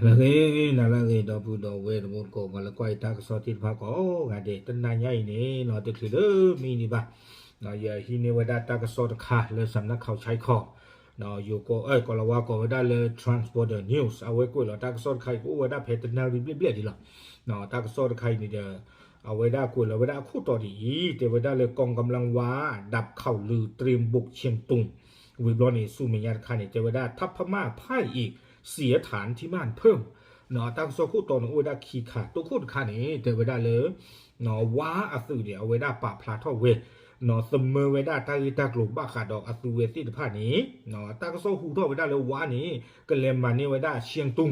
လၢအဂ့ၤ နၤလၢအဂ့ၤ ဒီပုၢ်ဒီဝဲၢ်တံၤသကိး ပှၤလၢကွၢ်ယတၢ်ကစီၣ်သ့ၣ်တဖၣ်ကိးဂၤဒဲး တနၤညါအံၤန့ၣ် တချုးလၢမံနံၤဘၣ် ယဟံးန့ၢ်ဝဲဒၣ်တၢ်ကစီၣ်တခါလၢ စးနၢ်ခီဆဲခီ ယိၤကီၢ် ကီၢ်လၤဝါကိးဝဲဒၣ်လၢ Trans Border News အဝဲကွဲးလီၤတၢ်ကစီၣ်တခါအံၤ ကအိၣ်ဝဲဒၣ်ဖဲတနၣ်ရံၣ်ဘျဲၣ်ဘျဲၣ်ဒံးလီၤ. တၢ်ကစီၣ်တခါအံၤန့ၣ်ဒီး အဝဲဒၣ်ကွဲးလီၤဝဲဒၣ်အခိၣ်တီဒ်အံၤ တဲဝဲဒၣ်လၢ กองกำลังว้าดับข่าวลือเตรียมบุกเชียงตุง ဝံၤဘျီန့ၣ် ဆူမဲာ်ညါတခါန့ၣ် တဲဝဲဒၣ် ทัพพม่าพ่ายอีกสี่สถานที่บ้านเพิ่ม တၢ်ကစီၣ်ခိၣ်တီန့ၣ် အိၣ်ဝဲဒၣ်ခံခါ တိခိၣ်တခါန့ၣ် တဲဝဲဒၣ်လၢ ဝါအသုးန့ၣ် အဝဲဒၣ်ပာ်ဖျါထီၣ်ဝဲ သမၢဝဲဒၣ်တၢ်ဂ့ၢ်တၢ်ကျိၤဘၣ်ဃးဒီးအသုးဝဲသ့ၣ်တဖၣ်န့ၣ် တၢ်ကစီၣ်ဟူထီၣ်ဝဲဒၣ်လၢဝါန့ၣ် ကလဲၤမၤန့ၢ်ဝဲဒၣ် เชียงตุง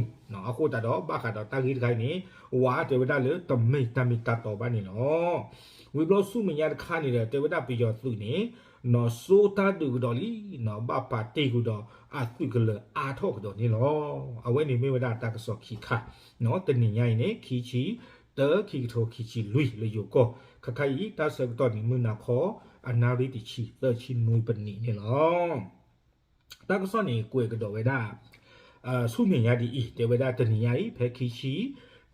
အဃိသတးဒီး ဘၣ်ဃးဒီးတၢ်ဂ့ၢ်တခါအံၤန့ၣ် ဝါတဲဝဲဒၣ်လၢတမ့ၢ်တၢ်မ့ၢ်တၢ်တီဘၣ်န့ၣ်လီၤ. ဝံၤဘျီဆူမဲာ်ညါတခါန့ၣ်ဒီး တဲဝဲဒၣ်ပယီၤသုးန့ၣ် စိတၢ်ဒုးကဒီးလံ ဘၣ်ပာ်တ့ၢ်ကွံာ်ဒီးအသုးကလၢၤအါထီၣ်ကဒီးန့ၣ်လီၤ. အဝဲန့ၣ်မ့ၢ်ဝဲဒၣ်တၢ်ကစီၣ်ခံခါ တနံၤညါအံၤန့ၣ် ခံဆံတၢ ခံကထိခံဆံလွံၢ်လၢယိၤကီၢ် ခါခါအံၤ တၢ်ဆၢကတီၢ်န့ၣ် မုၢ်နၤခီ အနၣ်ရံၣ်တဆံ သၢဆံနွံပနံးန့ၣ်လီၤ. တၢ်ကစီၣ်န့ၣ် ကွဲးကဒီးဝဲဒၣ် ဆူမဲာ်ညါဒ်အံၤ တဲဝဲဒၣ်တနံၤညါအံၤ ဖဲခံဆံ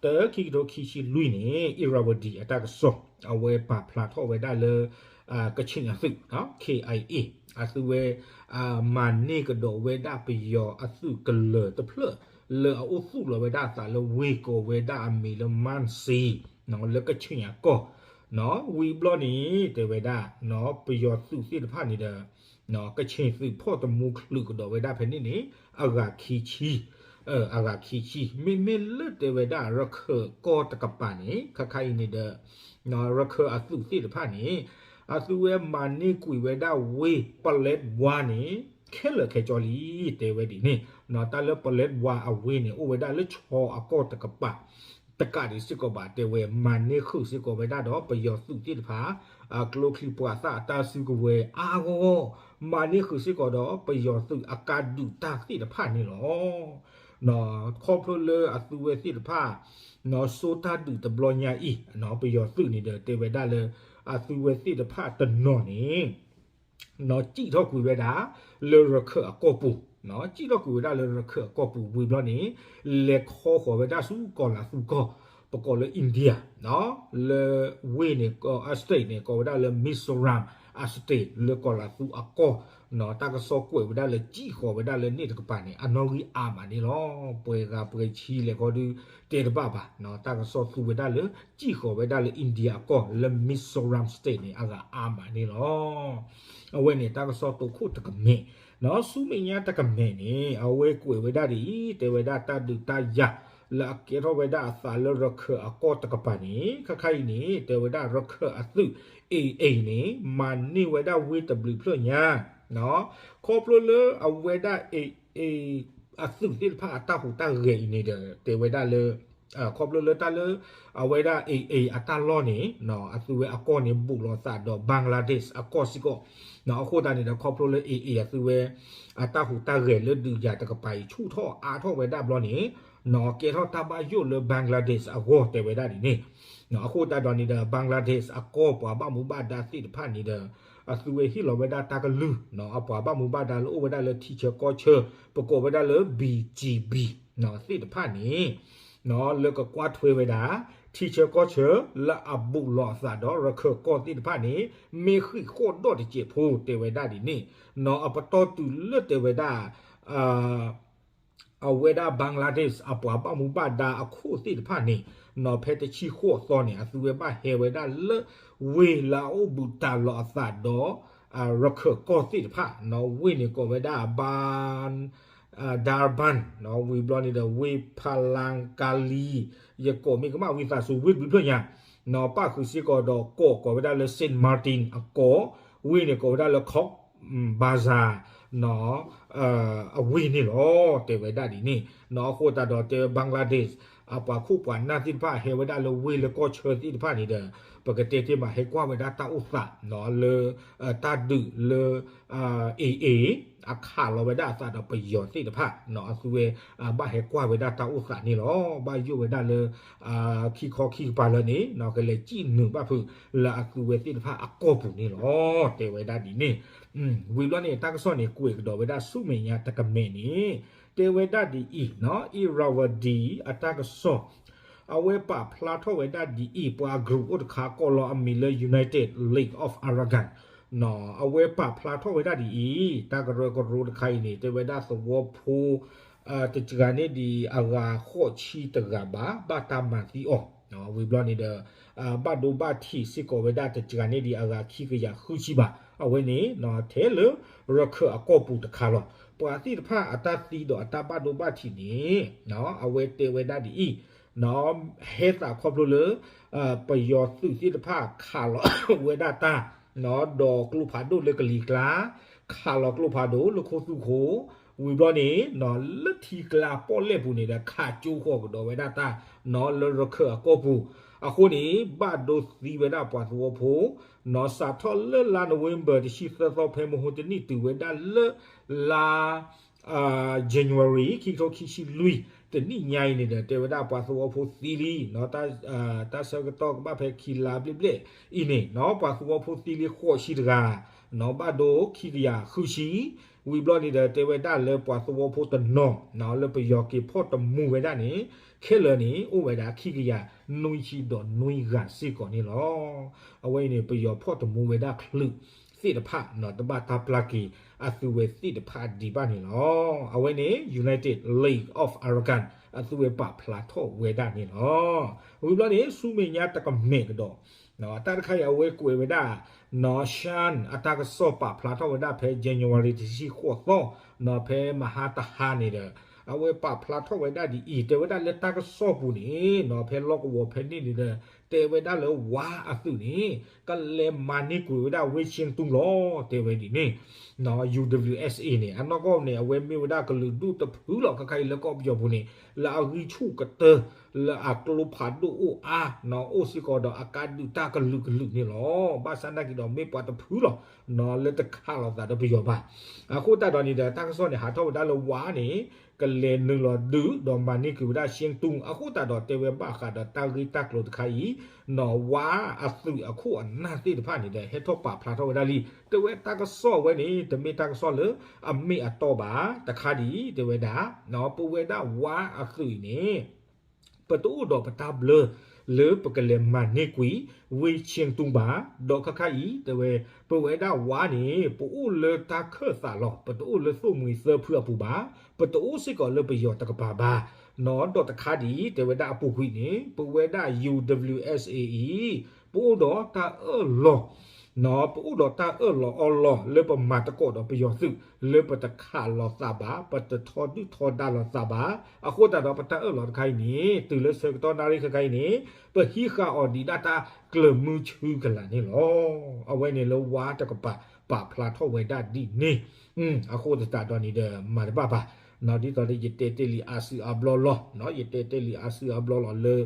တၢ ခံကထိခံဆံလွံၢ်န့ၣ် အ့ရဝတံအတၢ်ကစီၣ် အဝဲပာ်ဖျါထီၣ်ဝဲဒၣ်လၢ ကချ့ၣ်အသုး ခ့ၣ်အံၣ်အ့ၣ် အသုးဝဲ မၤန့ၢ်ကဒီးဝဲဒၣ်ပယီၤအသုးကလၢၤတဖျၢၣ် လၢအအိၣ်သူၣ်လီၤဝဲဒၣ်အသးလၢဝ့ၢ်ကိးဝဲဒၣ်အမံၤလၢ မၢၣ်စံ လၢကချ့ၣ်အကီၢ် ဝံၤဘျီန့ၣ် တဲဝဲဒၣ် ပယီၤသုးသ့ၣ်တဖၣ်န့ၣ်ဒီး ကချ့ၣ်သုးဖီၣ်တမူချုးကဒီးဝဲဒၣ်ဖဲန့ၣ်န့ၣ် အဂၤခံဆံ အဂၤခံဆံ မ့မ့ၢ်လၢတဲဝဲဒၣ်ရခၢၣ်ကီၢ်တကပၤန့ၣ် ခါခါအံၤန့ၣ်ဒီး ရခၢၣ်အသုးသ့ၣ်တဖၣ်န့ၣ် အသုးဝဲမၤန့ၢ်ကွံာ်ဝဲဒၣ်ဝ့ၢ်ပလဲးဝါန့ၣ် ခဲလၢာ်ခဲဆ့လံ တဲဝဲဒ်န့ၣ် တၢ်လၢပလဲးဝါအဝ့ၢ်န့ၣ် အိၣ်ဝဲဒၣ်လၢဆီအကီၢ်တကပၤ တကးဒံးစ့ၢ်ကီးဘၣ် တဲဝဲမၤန့ၢ်ဃုာ်စ့ၢ်ကီးဝဲဒၣ်ဒီးပယီၤသုးသ့ၣ်တဖၣ် အကျိချံပှၤသၣ်အတၢ်စုကဝဲၤအါဂီၢ်ဂီၢ် မၤန့ၢ်ဃုာ်စ့ၢ်ကီးဒီးပယီၤသုးအကါဒုးတၢ်သ့ၣ်တဖၣ်န့ၣ်လီၤ. ခီဖျိလၢအသုးဝဲသ့ၣ်တဖၣ် စိတၢ်ဒုးတဘျီညါအံၤ ပယီၤသုးန့ၣ်ဒီးတဲဝဲဒၣ်လၢ အသုးဝဲသ့ၣ်တဖၣ်တနီၤန့ၣ် စံၣ်ထီၣ်ကွံာ်ဝဲဒၣ် လၢရခၢၣ်အကီၢ်ပူၤ စံၣ်ထီၣ်ကွံာ်ဝဲဒၣ်လၢရခၢၣ်အကီၢ်ပူၤဝံၤဘျီန့ၣ် လဲၤခီဃီၤဝဲဒၣ်ဆူကီၢ်လၤသူကီၢ် ပကိးလၢ India လၢဝ့ၢ်န့ၣ် အ state န့ၣ် ကိးဝဲဒၣ်လၢ Mizoram အ state လၢကီၢ်လၤသူအကီၢ် တၢ်ကစီၣ်ကွဲးဝဲဒၣ်လၢစံၣ်ဃီၤဝဲဒၣ်လၢန့ၣ်တကပၤန့ၣ် အနီၣ်ဂံၢ်အါမးန့ၣ်လီၤ. ပှဲၤဂၤပှဲၤဆံလဲၤခီဒုးတဲတဘၣ်ဘၣ် တၢ်ကစီၣ်သူဝဲဒၣ်လၢ စံၣ်ဃီၤဝဲဒၣ်လၢ India အကီၢ် လၢ Mizoram state န့ၣ် အဂၤအါမးန့ၣ်လီၤ. အဝဲန့ၣ်တၢ်ကစီၣ်တိခိၣ်တကမဲာ် ဆူမဲာ်ညါတကမဲာ်န့ၣ် အဝဲကွဲးဝဲဒၣ်ဒ်အံၤ တဲဝဲဒၣ်တၢ်ဒုးတၢ်ယၤ လၢအကဲထီၣ်ဝဲဒၣ်အသးလၢရခၢၣ်အကီၢ်တကပၤန့ၣ် ခါခါအံၤန့ၣ် တဲဝဲဒၣ်ရခၢၣ်အသုး AA န့ၣ် မၤန့ၢ်ဝဲဒၣ်ဝ့ၢ်တဘျုးဖျၢၣ်ညါ ခီဖျိလၢအဝဲဒၣ် AA အသုးသ့ၣ်တဖၣ်အတၢ်ဟူးတၢ်ဂဲၤအံၤန့ၣ်ဒီး တဲဝဲဒၣ်လၢ ခီဖျိလၢတၢ်လၢ အဝဲဒၣ် AA အတၢ်လီၢ်န့ၣ် အသုဝဲအကီၢ်န့ၣ် ဘူးလိာ်သးဒီး Bangladesh အကီၢ်စ့ၢ်ကီး အဃိသတးန့ၣ်ဒီး ခီဖျိလၢ AA အသုဝဲ အတၢ်ဟူးတၢ်ဂဲၤလၢဒုးယၤတကပၤအံၤ ဆူၣ်ထီၣ်အါထီၣ်ဝဲဒၣ်ဘျီန့ၣ် ကဲထီၣ်တၢ်ဘၣ်ယိၣ်လၢ Bangladesh အဂီၢ်တဲဝဲဒၣ်ဒ်န့ၣ် အဃိသတးဒီးန့ၣ်ဒီး Bangladesh အကီၢ်ပှၤဘၣ်မူဘၣ်ဒါသ့ၣ်တဖၣ်န့ၣ်ဒီး အသုဝဲဟ့ၣ်လီၤဝဲဒၣ်တၢ်ကလုၢ် အပှၤဘၣ်မူဘၣ်ဒါလၢအိၣ်ဝဲဒၣ်လၢထံဆၢကီၢ်ဆၢ ပကိးဝဲဒၣ်လၢ BGB သ့ၣ်တဖၣ်န့ၣ် လၢကကွၢ်ထွဲဝဲဒၣ် ထံဆၢကီၢ်ဆၢ လၢအဘူးလိာ်အသးဒီးရခၢၣ်ကီၢ်သ့ၣ်တဖၣ်န့ၣ် မ့ၢ်ဃံးဃီၣ်ဒီၣ်တစဲးဖိတဲဝဲဒၣ်ဒ်န့ၣ် အပတီၢ်တုၤလၢတဲဝဲဒၣ် အဝဲဒၣ် Bangladesh အပှၤဘၣ်မူဘၣ်ဒါအခိၣ်သ့ၣ်တဖၣ်န့ၣ် ဖဲတဆံဃိးသီန့ၣ် အသုဝဲဘၣ်ဟဲဝဲဒၣ်လၢ ဝ့ၢ်လၢအအိၣ်ဘူးတၢ်လိာ်အသးဒီး ရခၢၣ်ကီၢ်သ့ၣ်တဖၣ် ဝ့ၢ်န့ၣ်ကိးဝဲဒၣ် Ban Darban ဝံၤဘျီန့ၣ်ဒီး ဝ့ၢ်ဖလံကလံ ယကိးမ့ၢ်ကမၣ်ဝံသးစူၤ ဝ့ၢ်တဘျုးဖျၢၣ်ညါ ပၣ်ဃုာ်စ့ၢ်ကီးဒီးကီၢ်ကိးဝဲဒၣ်လၢ Saint Martin အကီၢ် ဝ့ၢ်န့ၣ်ကိးဝဲဒၣ်လၢ Cox's Bazar အဝ့ၢ်န့ၣ်လီၤ တဲဝဲဒၣ်ဒ်န့ၣ် အဃိသတးဒီးတဲ Bangladesh အပှၤခိၣ်ပှၤနၢ်သ့ၣ်တဖၣ်ဟဲဝဲဒၣ်လၢဝ့ၢ်လၢကီၢ်ဆၢသ့ၣ်တဖၣ်န့ၣ်ဒီး ပကတဲတ့ၢ်မးဟဲကွၢ်ဝဲဒၣ်တၢ်အိၣ်သးလၢ တၢ်ဒုးလၢ AA အခးလီၤဝဲဒၣ်အသးဒီးပယီၤသ့ၣ်တဖၣ် အသုဝဲ ဘၣ်ဟဲကွၢ်ဝဲဒၣ်တၢ်အိၣ်သးန့ၣ်လီၤ. ဘၣ်ယိၣ်ဝဲဒၣ်လၢ ခံခီခံကပၤလၢာ်န့ၣ် ကလဲၤစံၣ်နုာ်ဘၣ်ဖုးလၢအသုဝဲသ့ၣ်တဖၣ်အကီၢ်ပူၤန့ၣ်လီၤ တဲဝဲဒၣ်ဒ်န့ၣ် ဝံၤဘျီန့ၣ် တၢ်ကစီၣ်န့ၣ် ကွဲးကဒီးဝဲဒၣ်ဆူမဲာ်ညါတကမဲာ်န့ၣ် တဲဝဲဒၣ်ဒ်အံၤ, Irrawaddy အတၢ်ကစီၣ်, အဝဲပာ်ဖျါထီၣ်ဝဲဒၣ်ဒ်အံၤ, ပှၤ group အိၣ်တခါကိးလီၤအမံၤလၢ United League of Arakan, အဝဲပာ်ဖျါထီၣ်ဝဲဒၣ်ဒ်အံၤ, တၢ်ကရၢကရိတခါအံၤန့ၣ် တဲဝဲဒၣ်သဝီဖိ တစှၤန့ၢ်ဒံးအဂၤဃိးဆံတဂၤဘၣ်, ဘၣ်တၢ်မၤသံအီၤ, ဝံၤဘျီန့ၣ်ဒီး ဘၣ်ဒိဘၣ်ထံးစ့ၢ်ကီးဝဲဒၣ်တစှၤန့ၢ်ဒံးအဂၤခံကယၤဃုဆံဘၣ်. အဝဲန့ၣ် ထဲလၢရခၢၣ်အကီၢ်ပူၤတခါလီၤ. ပှၤသ့ၣ်တဖၣ်အတၢ်သံဒီးအတၢ်ဘၣ်ဒိဘၣ်ထံးန့ၣ် အဝဲတဲဝဲဒၣ်ဒ်အံၤ, ဟဲသးခီဖျိလၢ ပယီၤသုးသ့ၣ်တဖၣ်ခးလီၤဝဲဒၣ်တၢ် ဒီးကျိဖးဒိၣ်လၢကလံၤကျါ, ခးလီၤကျိဖးဒိၣ်လၢခိသူၣ်ခိ, ဝံၤဘျီန့ၣ် လၢထံကျါပီၣ်လဲၣ်ပူၤန့ၣ်ဒီး ခးကၠိဃီၤကဒီးဝဲဒၣ်တၢ် လၢရခၢၣ်အကီၢ်ပူၤ, အဃိန့ၣ် ဘၣ်ဒိသံဝဲဒၣ်ပှၤသဝီဖိ, စးထီၣ်လၢလါနိၣ်ဝ့ဘၢၣ်တဆံသၢသီ ဖဲမဟိတနံၣ်တုၤဝဲဒၣ်လၢလါ January ခံကထိခံဆံလွံၢ် တနံၣ်ညါအံၤန့ၣ်ဒီး တဲဝဲဒၣ်ပှၤသဝီဖိသံလံ, တၢ်ဆၢကတီၢ်ကဘၣ်ဖဲခံလါဘျဲၣ်ဘျဲၣ်အံၤန့ၣ် ပှၤသဝီဖိသံလံဃိးဆံတဂၤ, ဘၣ်ဒိခံကယၤဃုဆံ, ဝံၤဘျီန့ၣ်ဒီး တဲဝဲဒၣ်လၢပှၤသဝီဖိတနီၤ လၢပယီၤက့ၤဖီၣ်တမူဝဲဒၣ်န့ၣ် ခဲလၢာ်န့ၣ်အိၣ်ဝဲဒၣ်ခံကယၤနွံဆံဒီးနွံဂၤစ့ၢ်ကီးန့ၣ်လီၤ. အဝဲအံၤန့ၣ် ပယီၤဖီၣ်တမူဝဲဒၣ်ချုးသ့ၣ်တဖၣ် တဘၣ်တၢ်ပျၢ်က့ၤအသုဝဲသ့ၣ်တဖၣ်ဒံးဘၣ်န့ၣ်လီၤ. အဝဲန့ၣ် United League of Arakan အသုဝဲပာ်ဖျါထီၣ်ဝဲဒၣ်န့ၣ်လီၤ. ဝံၤဘျီန့ၣ် ဆူမဲာ်ညါတကမဲာ်ကဒီး တၢ်တခါအံၤအဝဲကွဲးဝဲဒၣ် Shan အတၢ်ကစီၣ်ပာ်ဖျါထီၣ်ဝဲဒၣ်ဖဲ January တဆံဃိးသီ ဖဲမဟါတဟါန့ၣ်ဒီး အဝဲပာ်ဖျါထီၣ်ဝဲဒၣ်ဒ်အံၤ, တဲဝဲဒၣ်လၢတၢ်ကစီၣ်ပူၤန့ၣ် ဖဲလီၢ်ကဝီၤဖဲန့ၣ်န့ၣ်ဒီး တဲဝဲဒၣ်လၢဝါအသုးန့ၣ် ကလဲၤမၤန့ၢ်ကွံာ်ဝဲဒၣ်ဝ့ၢ်ဆ့ၣ်တူၢ်လီၤ တဲဝဲဒ်န့ၣ် UWSA န့ၣ် အနီၢ်ကီၢ်န့ၣ် အဝဲမ့ၢ်ဝဲဒၣ်ကလုာ်ဒူၣ်တဖုလီၤ. ခဲခါအံၤလၢကီၢ်ပယီၤပူၤန့ၣ် လၢအဂံၢ်ဆူၣ်ကတၢၢ် လၢအကျိဖးဒိၣ်အိၣ်အါ အိၣ်စ့ၢ်ကီးဒီးအကါဒုးတၢ်ကလုာ်ကလုာ်န့ၣ်လီၤ. ဘၣ်ဆၣ်နာ်က့ၤဒီးမ့ၢ်ပှၤတဖုလီၤ လၢတခးလိာ်သးဒီးပယီၤဘၣ်. အဃိသတးဒီးန့ၣ်ဒီး တၢ်ကစီၣ်န့ၣ် ဟးထီၣ်ဝဲဒၣ်လၢဝါန့ၣ် ကလဲၤနုာ်လီၤဒုးဒီးမၤန့ၢ်ကွံာ်ဝဲဒၣ် ရှ့ၣ်တူၢ် အဃိသတးဒီး တဲဝဲဘၣ်ဃးဒီးတၢ်ဂ့ၢ်တၢ်ကျိၤတခါအံၤ ဝါအသုးအခိၣ်အနၢ်သ့ၣ်တဖၣ်န့ၣ်ဒီး ဟဲထီၣ်ပာ်ဖျါထီၣ်ဝဲဒၣ်လံ. တဲဝဲတၢ်ကစီၣ်ဝဲန့ၣ် တမ့ၢ်တၢ်ကစီၣ်လၢအမ့ၢ်အတီဘၣ်. တခါဒ်အံၤ တဲဝဲဒၣ် ပဝဲဒၣ်ဝါအသုးအံၤန့ၣ် ပတအိၣ်ဒီးပတၢ်ဘျၢ လၢပကလဲၤမၤန့ၢ်ကွံာ် ဝ့ၢ်ရှ့ၣ်တူၢ်ဘၣ်. ဒီးခဲခါအံၤ တဲဝဲ ပဝဲဒၣ်ဝါန့ၣ် ပအိၣ်လၢတၢ်ခၢၣ်သးလီၤ. ပတအိၣ်လၢသိၣ်မှံၤသၢဖုအပူၤဘၣ်. ပတအိၣ်စ့ၢ်ကီးလၢပယီၤတကပၤဘၣ်. ဒီးတခါဒ်အံၤ တဲဝဲဒၣ်အပူၤကွံာ်န့ၣ် ပဝဲဒၣ် UWSA အံၤ ပအိၣ်ဒီးတၢ်အၢၣ်လီၤ ပအိၣ်ဒီးတၢ်အၢၣ်လီၤအီလီၤ လၢပမၤသကိးဒီးပယီၤသုး လၢပတခးလိာ်သးဘၣ်, ပတထီဒုၣ်ထီဒါလိာ်သးဘၣ်. အဃိသတးဒီး ပတၢ်အၢၣ်လီၤတခါအံၤန့ၣ် တုၤလၢဆၢကတီၢ်နၣ်ရံၣ်ခဲခါအံၤန့ၣ် ပဟံးဃာ်အီၤဒံးဒၣ်တၢ်ကျၢၤမုဆူကလာ်န့ၣ်လီၤ. အဝဲန့ၣ်လၢဝါတကပၤ ပာ်ဖျါထီၣ်ဝဲဒၣ်ဒ်န့ၣ် အဃိသတးဒီးန့ၣ်ဒီး မၤတဘၣ်ဘၣ်. ဒ်သိးလၢယတဲတ့ၢ်လံအါစုအါဘျီလီၤ. ယတဲတ့ၢ်လံအါစုအါဘျီလီၤလၢ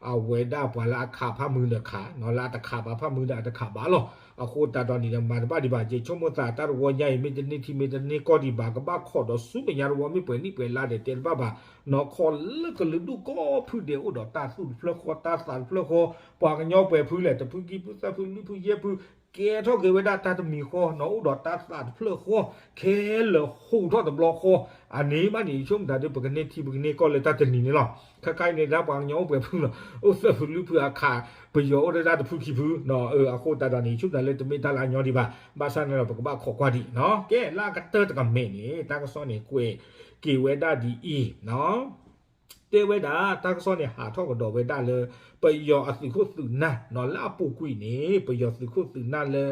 အဝဲဒၣ်ပှၤလၢအခးဖၣ်မုၢ်ဒီးခး, လၢအတခးဘၣ်ဖၣ်မုၢ်ဒီးအတခးဘၣ်လီၤ. အဃိသတးဒီးန့ၣ်ဒီး မၤတဘၣ်ဒံးဘၣ်. ယဆိကမိၣ်သးတၢ်တဝီညါအံၤ မ့ၢ်တန့ၢ်ထံမ့ၢ်တန့ၢ်ကီၢ်ဒံးဘၣ် ကဘၣ်ခိးဒီးဆူမဲာ်ညါတဝီ မ့ၢ်ပှဲၤနံၣ်ပှဲၤလါဒီးတဲတဘၣ်ဘၣ်. နီၢ်ခိလၢကလုာ်ဒူၣ်ကိးဖုဒဲး အိၣ်ဒီးတၢ်သူၣ်တဖျၢၣ်ဃီ တၢ်သးတဖျၢၣ်ဃီ, ပှၤကညီပှဲၤဖုလဲၣ် တဖုခံဖုသၢဖုလွံၢ်ဖုယဲၢ်ဖု ကဲထီၣ်က့ၤဝဲဒၣ်တၢ်တမံၤဃီ, နီၢ်အိၣ်ဒီးတၢ်သးတဖျၢၣ်ဃီ ခဲလၢာ်ဟူးထီၣ်တဘျီဃီ, အန့ၣ်ဘၣ်န့ၣ် ယဆိကမိၣ်သးဒီး ပကန့ၢ်ထံပကန့ၢ်ကီၢ်လၢတၢ်တနံၤန့ၣ်လီၤ. ခဲခါအံၤန့ၣ် ဒၣ်ပှၤကညီအိၣ်ပှဲၤဖုလီၤ, အိၣ်သၢဖုလွံၢ်ဖုအခး ပယီၤအိၣ်ဒၣ်တၢ်တဖုခံဖု, အဃိသတးဒီးန့ၣ် ယဆိကမိၣ်သးလၢတမ့ၢ်တၢ်လၢအညီဒံးဘၣ်, ဘၣ်ဆၣ်န့ၣ်ဒီး ပကဘၣ်ခိးကွၢ်ဒံး, ကဲ လၢအကတၢၢ်တကမဲာ်န့ၣ် တၢ်ကစီၣ်န့ၣ် ကွဲးက့ၤဝဲဒၣ်ဒ်အံၤ တဲဝဲဒၣ် တၢ်ကစီၣ်န့ၣ် ဟးထီၣ်ကဒီးဝဲဒၣ်လၢ ပယီၤအသုးခိၣ်သုးနၢ် လၢအပူၤကွံာ်န့ၣ် ပယီၤသုးခိၣ်သုးနၢ်လၢ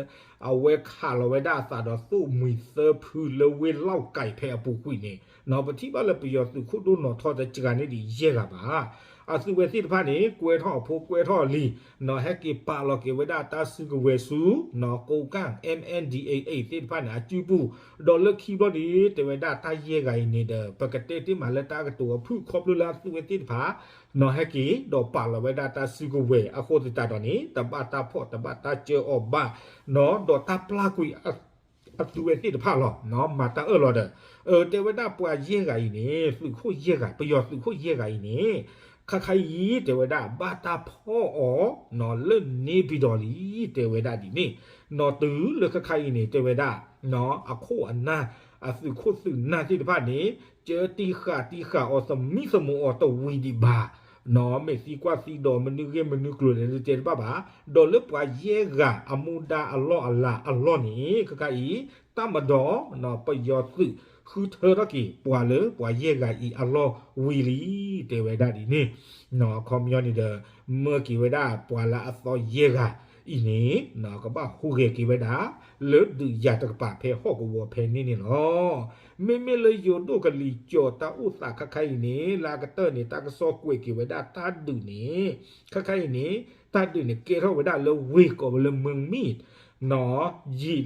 အဝဲခးလီၤဝဲဒၣ်အသးဒီးသိၣ်မှံၤသၢဖုလၢဝ့ၢ်လီၢ်ကဲၤဖဲအပူၤကွံာ်န့ၣ် ပထံၣ်ဘၣ်လၢပယီၤသုးခိၣ်ဒိၣ်နီၢ်ထီၣ်တစှၤန့ၢ်ဒံးယဲၢ်ဂၤဘၣ်. အသုးဝဲသ့ၣ်တဖၣ်န့ၣ် ကွဲထီၣ်အဖိကွဲထီၣ်အလံၤ ဟဲက့ၤပာ်လီၤက့ၤဝဲဒၣ်တၢ်စုကဝဲၤဆူ ကိးကၢ် M N D A A သ့ၣ်တဖၣ်န့ၣ် အစုပူၤ, ဒီးလၢခံဘျီန့ၣ် တဲဝဲဒၣ်တၢ်ယဲၢ်ဂၤအံၤန့ၣ်ဒီး ပကတဲတ့ၢ်မးလၢတၢ်ကတိၤအဖုၣ် ခီဖျိလၢအသုးဝဲသ့ၣ်တဖၣ် ဟဲက့ၤဒီးပာ်လီၤဝဲဒၣ်တၢ်စုကဝဲၤအဃိသတးဒီးန့ၣ် တဘၣ်တၢ်ဖီၣ်တဘၣ်တၢ်စၢအီၤဘၣ် ဒီးတၢ်ပျၢ်ကွံာ် အသုးဝဲသ့ၣ်တဖၣ်လီၤ မၤတၢ်အၢၣ်လီၤဒီး တဲဝဲဒၣ်ပှၤယဲၢ်ဂၤအံၤန့ၣ် သုးခိၣ်ယဲၢ်ဂၤ ပယီၤသုးခိၣ်ယဲၢ်ဂၤအံၤန့ၣ် ခါခါအံၤ တဲဝဲဒၣ် ဘၣ်တၢ်ဖီၣ်အီၤ လၢန့ၣ်ပံၤဒီးလံ တဲဝဲဒၣ်ဒ်န့ၣ် နီၢ်တုၤလၢခါခါအံၤန့ၣ် တဲဝဲဒၣ် အခိၣ်အနၢ် အသုးခိၣ်သုးနၢ်သ့ၣ်တဖၣ်န့ၣ် ကၢတံၢ်ဃာ်တံၢ်ဃာ်အီၤ သမံသမိးအီၤတဝံၤဒံးဘၣ်, မ့ၢ်သံကွၢ်သံဒိးမနုၤဂ့ၢ်မနုၤကျိၤလဲၣ် တဲတဘၣ်ဘၣ်, ဒီးလၢပှၤယဲၢ်ဂၤအမူဒါအလီၢ်အလၤအလီၢ်န့ၣ် ခဲခါအံၤ တၢ်မဒီး ပယီၤသုးဃုထၢထီၣ်က့ၤပှၤလၢပှၤယဲၢ်ဂၤအံၤအလီၢ်ဝံၤလံ တဲဝဲဒၣ်ဒ်န့ၣ်, အခီပညီန့ၣ်ဒီး မၢက့ၤဝဲဒၣ်ပှၤလၢအသီယဲၢ်ဂၤအံၤန့ၣ် ကဘၣ်ဟူးဂဲၤက့ၤဝဲဒၣ် လၢဒုးယၤတကပၤဖဲဟီၣ်ကဝီၤဖဲန့ၣ်န့ၣ်လီၤ. မ့မ့ၢ်လၢယိၤဒိၣ်ကလံၤစိးတၢ်အိၣ်သးခဲခါအံၤန့ၣ် လၢအကတၢၢ်န့ၣ် တၢ်ကစီၣ်ကွဲးက့ၤဝဲဒၣ်တၢ်ဒုးန့ၣ် ခဲခါအံၤန့ၣ် တၢ်ဒုးန့ၣ် ကဲထီၣ်ဝဲဒၣ်လၢဝ့ၢ်ကိးဝဲလၢ မုၢ်မံၣ် ယံာ်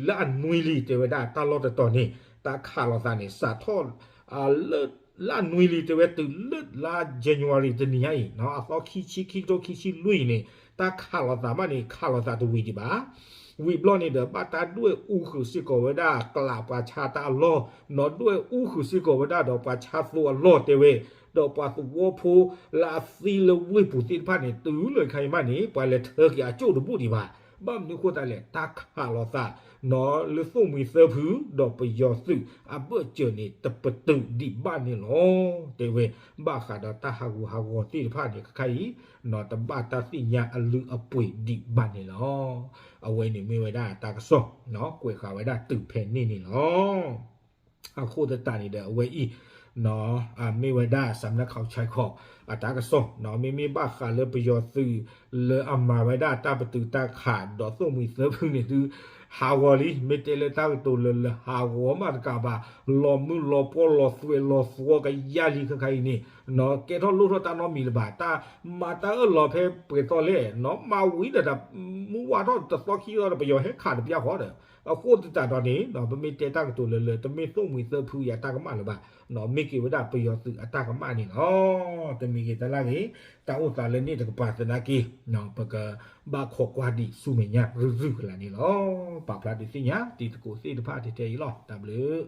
လၢအနွံလံ တဲဝဲဒၣ်တၢ်လီၢ်တတီၤန့ၣ် တၢ်ခးလိာ်သးန့ၣ် စးထီၣ် လၢ လၢအနွံလံ တဲဝဲတုၤလၢလါ January တနံၤညါအံၤ အသီခံဆံခံကထိခံဆံလွံၢ်အံၤန့ၣ် တၢ်ခးလိာ်သးမးန့ၣ် ခးလိာ်သးတဝံၤဒံးဘၣ်. ဝံၤဘျီန့ၣ်ဒီး ဘၣ်တၢ်ဒွဲၣ်အူဃုာ်စ့ၢ်ကီးဝဲဒၣ်ကျးပှၤဆါတၢ်အလီၢ်, ဒီးဒွဲၣ်အူဃုာ်စ့ၢ်ကီးဝဲဒၣ်ဒီးပှၤဆါသိအလီၢ်တဲဝဲ, ဒီးပှၤသဝီဖိလၢအသံလၢဝ့ၢ်ပူၤသ့ၣ်တဖၣ်န့ၣ် တုၤလၢခဲအံၤမးန့ၣ် ပှၤလဲၤထၢက့ၤအကၠိၣ်တဘူၣ်ဒံးဘၣ်. ဘၣ်မနုၤအဃိသတးလဲၣ် တၢ်ခးလိာ်သး လၢသိၣ်မှံၤသၢဖု ဒီးပယီၤသုးအဘၢၣ်စၢၤန့ၣ် တပတုာ်ဒံးဘၣ်န့ၣ်လီၤ. တဲဝဲ ဘၣ်ဃးဒီးတၢ်ဟးဂူာ်ဟးဂီၤသ့ၣ်တဖၣ်န့ၣ် ခဲခါအံၤ တဘၣ်တၢ်သ့ၣ်ညါအလုၢ်အပှ့ၤဒံးဘၣ်န့ၣ်လီၤ. အဝဲန့ၣ်မ့ၢ်ဝဲဒၣ်တၢ်ကစီၣ် ကွဲးဃာ်ဝဲဒၣ်တုၤဖဲန့ၣ်န့ၣ်လီၤ. အဃိသတးန့ၣ်ဒီး အဝဲအံၤ မ့ၢ်ဝဲဒၣ် စးမနါခီၣ်ဆဲးခီၣ် အတၢ်ကစီၣ် မ့မ့ၢ်ဘၣ်ဃးလၢပယီၤသုး လၢအမၤဝဲဒၣ်တၢ်ပတုာ်တၢ်ခး ဒီးသိၣ်မှံၤသၢဖုန့ၣ် တုၤဟးဂီၤလံ မ့ၢ်တဲလၢတၢ်ကတိၤလၢလၢဟးဂီၤမးတကးဘၣ် လီၤမုၢ်လီၤပှီၢ်လီၤသွဲးလီၤသီကယါလံခဲခါအံၤန့ၣ် ကဲထီၣ်လိၣ်ထီၣ်တၢ်နီတမံၤလၢၤဘၣ် တၢ်မၤတၢ်အၢၣ်လီၤဖဲပှဲၤသီလဲၣ် မၤဝံၤဒီးတၢ်မူဝါထီၣ်တသီခံသီဒီး ပယီၤဟဲခးတပျၢ်ဃီဒီး အဃိသတးဒီးန့ၣ် ပမ့ၢ်တဲတၢ်ကတိၤလၢလၢ တမ့ၢ်သိၣ်မှံၤသၢဖုအံၤအတၢ်ကမၣ်လၢၤဘၣ် မ့ၢ်က့ၤဝဲဒၣ်ပယီၤသုးအတၢ်ကမၣ်န့ၣ်လီၤ. တမံၤဂ့ၤတၢ်လၢဂ့ၤ တၢ်အိၣ်သးလၢန့ၣ်တကပၤသနာ်က့ ပကဘၣ်ခိးကွၢ်ဒံးဆူမဲာ်ညါရုၢ်ရုၢ်ကလာ်န့ၣ်လီၤ. ပာ်ဖျါဒုးသ့ၣ်ညါတံၤသကိးသ့ၣ်တဖၣ်ထဲထဲအံၤလီၤ. တၢ်ဘျုး